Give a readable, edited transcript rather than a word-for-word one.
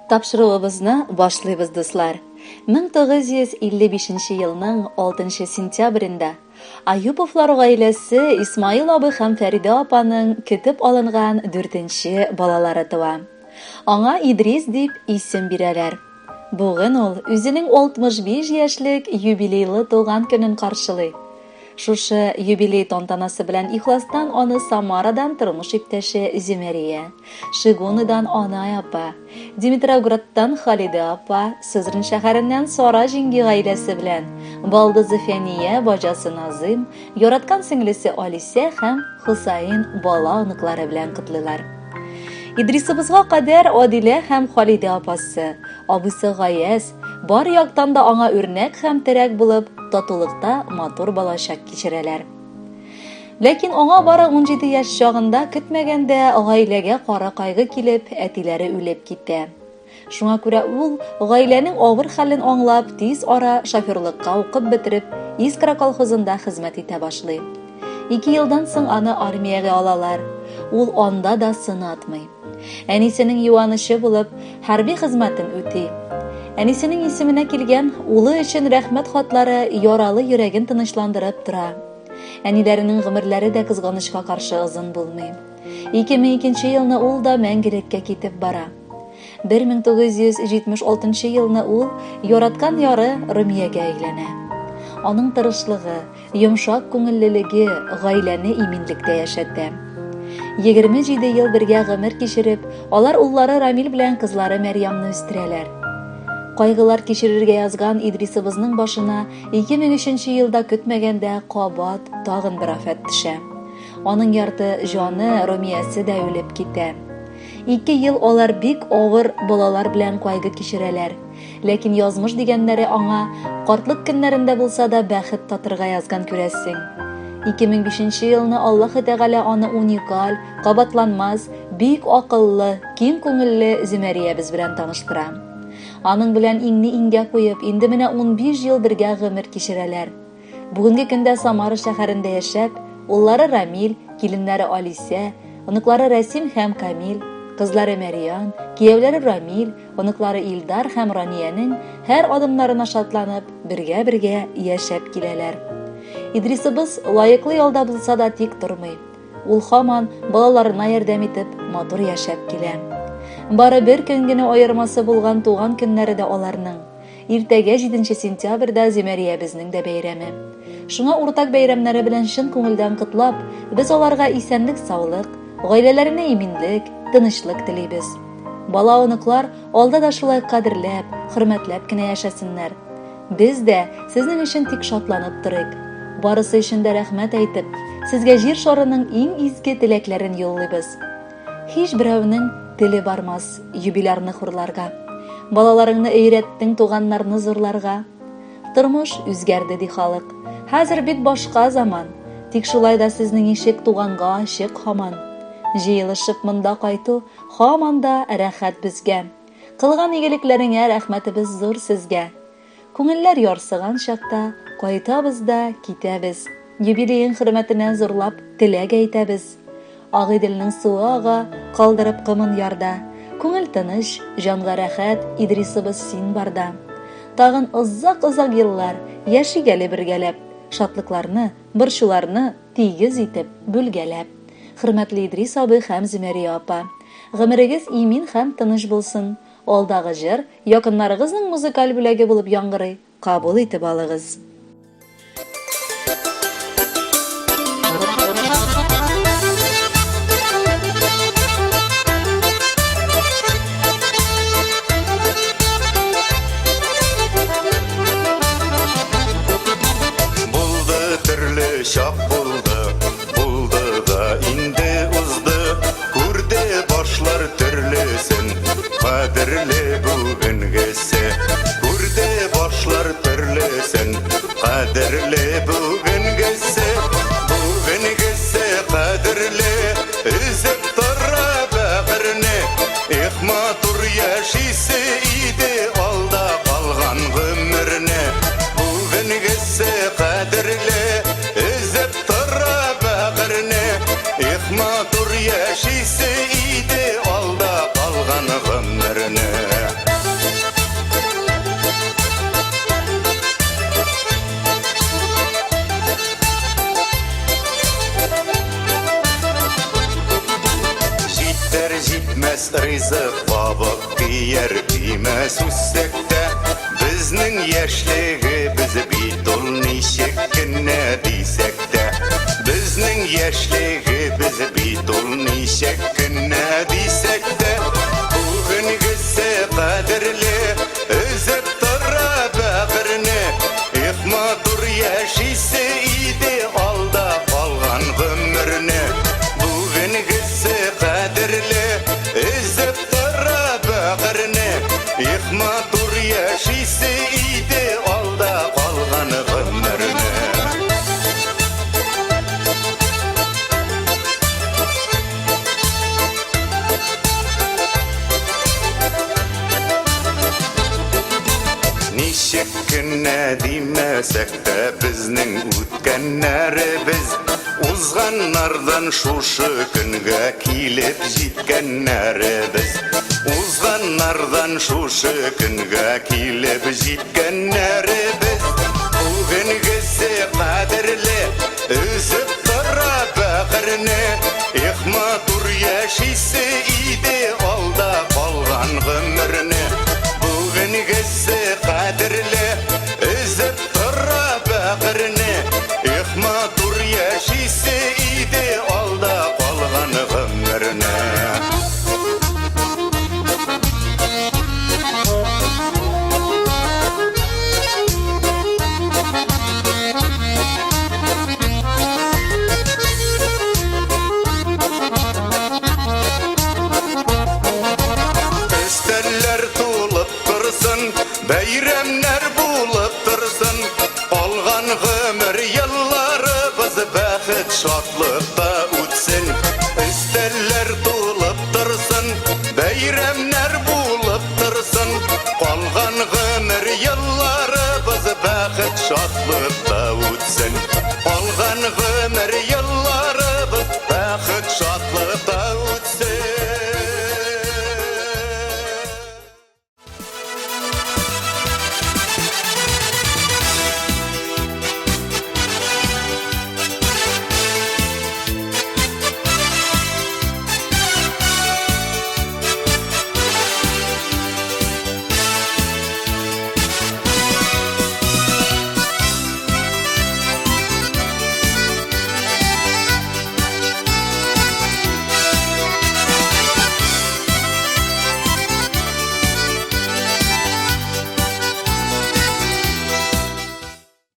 Тапшыруыбызны башлыйбыз, дуслар. 1955 елның 6 сентябрендә Аюповлар гаиләсе Исмаил абый һәм Фәридә апаның көтеп алынган дүртенче балалары туа. Аңа Идрис дип исем бирәләр. Бүген ул үзенең 65 яшьлек юбилейлы туган көнен каршылый. Шушы юбилей тантанасы белән ихластан аны Самарадан тормыш иптәше Зөмәрия, Шигуныдан Анай апа, Димитровградтан Халидә апа, Сызрань шәһәреннән Сара җиңги гаиләсе белән, балдызы Фәния, баҗасы Назыйм, яраткан сеңлесе Алисә һәм Хусаин бала оныклары белән котлыйлар. Идрисыбызга кадәр Адилә һәм Халидә апасы, абыйсы Гаяз, бар яктан да аңа үрнәк һәм терәк булып, татулыкта матур балачак кичерәләр. Ләкин аңа бары 17 яшь чагында көтмәгәндә гаиләгә кара кайгы килеп, әтиләре үлеп китә. Шуңа күрә ул гаиләнең авыр хәлен аңлап, тиз ара шоферлыкка укып бетереп, Искра колхозында хезмәт итә башлый. Ике елдан соң аны армиягә алалар. Ул анда да сынатмый. Әнисенең юанычы булып, хәрби хезмәтен үти. Әнисенең исеменә килгән улы өчен рәхмәт хатлары яралы йөрәген тынычландырып тора. Әниләренең гомерләре дә кызганычка каршы озын булмый. 2002 елны ул да мәңгелеккә китеп бара. 1976 елны ул яраткан яры Румиягә әйләнә. Аның тырышлыгы, йомшак күңеллелеге гаиләне иминлектә яшәтә. 27 ел бергә гомер кичереп, алар уллары Рамил белән кызлары Мәрьямны үстерәләр. Кайгылар кичерергә язган Идрисыбызның башына 2003 елда көтмәгәндә кабат тагын бер афәт төшә. Аның ярты җаны Румиясе дә үлеп китә. Ике ел алар бик авыр балалар белән кайгы кичерәләр. Ләкин язмыш дигәннәре аңа картлык көннәрендә булса да бәхет татырга язган күрәсең. 2005 елны Аллаһ Тәгалә аны уникаль, кабатланмас, бик акыллы, киң күңелле Зөмәриябез белән таныштыра. Аның белән иңне иңгә куеп, инде менә 15 ел бергә гомер кичерәләр. Бүгенге көндә Самара шәһәрендә яшәп, уллары Рамил, киленнәре Алисә, оныклары Рәсим һәм Камил, кызлары Мәрьян, кияүләре Рамил, оныклары Илдар һәм Раниянең һәр адымнарына шатланып, бергә-бергә яшәп киләләр. Идрисыбыз лаеклы ялда булса да тик тормый. Ул һаман балаларына ярдәм итеп, матур яшәп килә. Бары бер көн генә аермасы булган туган көннәре дә аларның. Иртәгә 7 сентябрьдә Зөмәриябезнең дә бәйрәме. Шуңа уртак бәйрәмнәре белән чын күңелдән котлап, без аларга исәнлек-саулык, гаиләләренә иминлек, тынычлык телибез. Бала-оныклар алда да шулай кадерләп, хөрмәтләп кенә яшәсеннәр. Без дә сезнең өчен тик шатланып торыйк. Барысы өчен дә рәхмәт әйтеп, сезгә җир шарының иң изге теләкләрен юллыйбыз. Һич берәүнең теле бармас юбилярны хурларга. Балаларыңны өйрәттең туганнарны зурларга. Тормыш үзгәрде, ди халык. Хәзер бит башка заман. Тик шулай да сезнең ишек туганга ачык һаман. Җыелышып монда кайту һаман да рәхәт безгә. Кылган игелекләреңә рәхмәтебез зур сезгә. Күңелләр ярсыган чакта кайтабыз да китәбез. Юбилеең хөрмәтенә зурлап теләк әйтәбез. Агыйделнең суы ага, калдырып комын ярда. Күңел тыныч, җанга рәхәт, Идрисыбыз син барда. Тагын озак-озак еллар яшик әле бергәләп, шатлыкларны, борчуларны тигез итеп бүлгәләп. Хөрмәтле Идрис абый һәм Зөмәрия апа, гомерегез имин һәм тыныч булсын. Алдагы җыр якыннарыгызның музыкаль бүләге булып яңгырый, кабул итеп алыгыз. Булды төрле чак булды, булды да инде узды. Күрде башлар төрлесен, кадерле бүгенгесе. Күрде башлар төрлесен, кадерле бүгенгесе. Бүгенгесе кадерле, өзеп тора бәгырьне. Эх, матур яшисе иде алда калган гомерне. Бүгенгесе кадерле, өзеп тора бәгырьне. Эх, матур яшисе иде алда калган гомерне. Бетмәс ризык кабык кияр көймәс үссәк тә, Безнең яшьлегебез бит ул ничек кенә дисәк тә. Безнең яшьлегебез бит ул ничек кенә дисәк тә. Бүгенгесе кадерле, өзеп тора бәгырьне. Эх, матур яшисе иде алда калган гомерне. Бүгенгесе кадерле, өзеп тора бәгырьне. Эх, матур яшисе иде алда калган гомерне. Ничек кенә димәсәк тә безнең үткәннәребез Узганнардан шушы көнгә килеп җиткәннәребез Узганнардан шушы көнгә килеп җиткәннәребез Бүгенгесе кадерле, өзеп тора бәгырьне. Эх, матур яшисе иде алда калган гомерне.